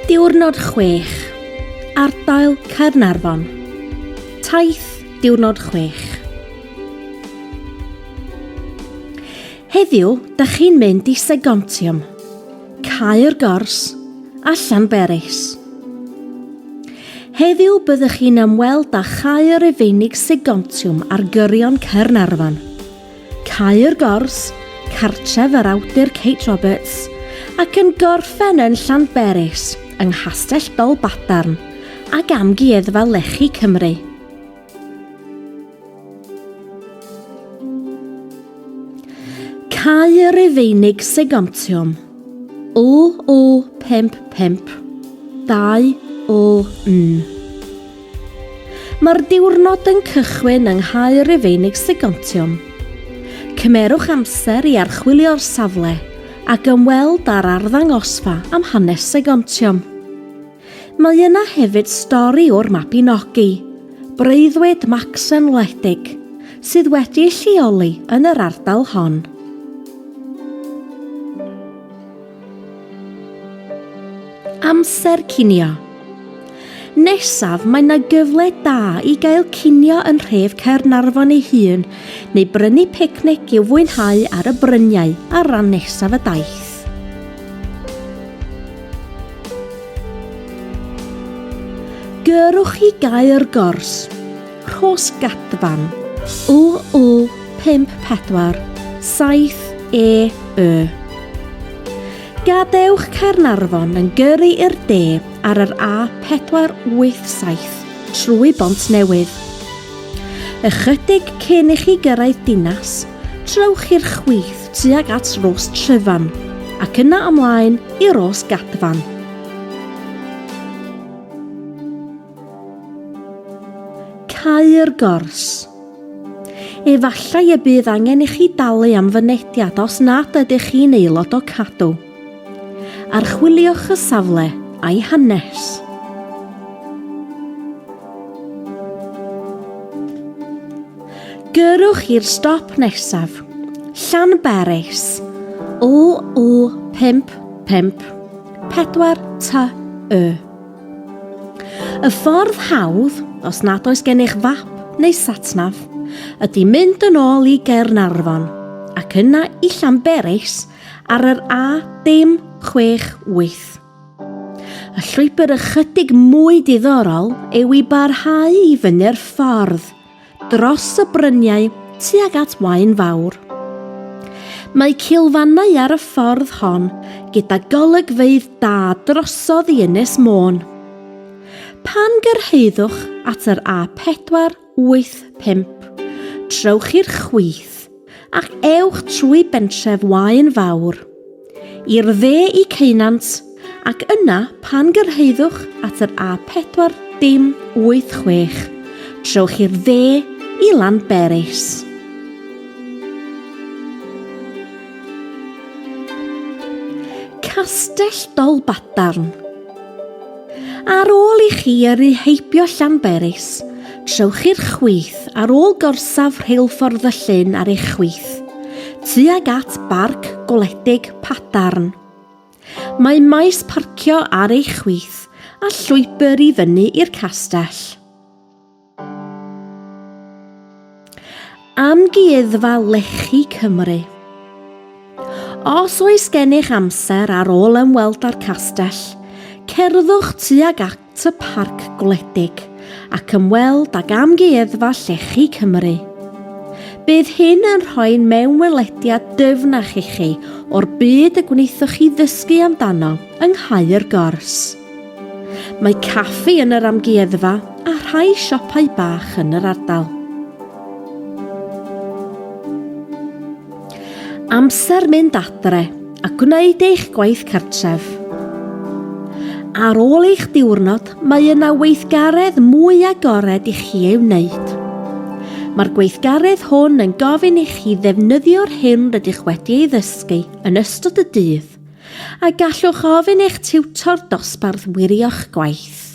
Diwrnod 6. Ardal Caernarfon. Taith Diwrnod 6. Heddiw, da chi'n mynd i Segontium, Cae'r Gors a Llanberis. Heddiw byddwch chi'n ymweld â Chaer Rufeinig Segontium ar gyrion Caernarfon. Cae'r Gors, cartref yr awdur Kate Roberts, ac yn gorffen yn Llanberis, yng Nghastell Dolbadarn, ac Amgueddfa Lechi Cymru. Cae Rufeinig Segontium, L 55 2 L N. Mae'r diwrnod yn cychwyn yng Nghae Rufeinig Segontium. Cymerwch amser i archwilio'r safle ac ymweld â'r arddangosfa am hanes Segontium. Mae yna hefyd stori o'r Mabinogi, breuddwyd Macsen Wledig, sydd wedi ei lleoli yn yr ardal hon. Amser cinio. Nesaf, mae 'na gyfle da i gael cinio yn nhref Caernarfon ei hun, neu brynu picnic i'w fwynhau ar y bryniau ar ran nesaf y daith. Gyrrwch i Gaer Gors, Rhos Gadfan, LL 54 7 E Y. Gadewch Caernarfon yn gyrru i'r de ar yr A487 trwy Bont Newydd. Ychydig cyn i chi gyrraedd Dinas, trowch i'r chwith tuag at Ros Tryfan ac yna ymlaen i Ros Gadfan. Cae'r Gors. Efallai y bydd angen i chi dalu am fynediad os nad ydych chi'n aelod o Cadw. Archwiliwch y safle a'i hanes. Gyrrwch i'r stop nesaf, Llanberis, LL 5 5 4 T Y. Y ffordd hawdd, os nad oes gennych fap neu satnav, ydy mynd yn ôl i Gaernarfon ac yna i Llanberis ar yr A dim 68. Y llwybr ychydig mwy diddorol yw i barhau i fyny'r ffordd dros y bryniau tuag at Waun Fawr. Mae cilfannau ar y ffordd hon gyda golygfeydd da drosodd i Ynys Môn. Pan gyrhaeddwch at yr A485, trowch i'r chwith ac ewch trwy bentref Waun Fawr, i'r dde i Ceunant, ac yna pan gyrhaeddwch at yr A4 dim 86, trowch i'r dde i Lanberis. Castell Dolbadarn. Ar ôl i chi yrru heibio Llanberis, trowch i'r chwith ar ôl gorsaf rheilffordd y Llyn ar eich chwith, tuag at Barc Gwledig Padarn. Mae maes parcio ar eich chwith a llwybr i fyny i'r castell. Amgueddfa Lechi Cymru. Os oes gennych amser ar ôl ymweld â'r castell, cerddwch tuag at y parc gwledig ac ymweld ag Amgueddfa Llechi Cymru. Bydd hyn yn rhoi mewnwelediad dyfnach i chi o'r byd y gwnaethoch chi ddysgu amdano yng Nghaer Gors. Mae caffi yn yr amgueddfa a rhai siopau bach yn yr ardal. Amser mynd adre a gwneud eich gwaith cartref. Ar ôl eich diwrnod, mae yna weithgaredd mwy agored i chi ei wneud. Mae'r gweithgaredd hwn yn gofyn i chi ddefnyddio'r hyn rydych wedi ei ddysgu yn ystod y dydd a gallwch ofyn i'ch tiwtor dosbarth wirio'ch gwaith.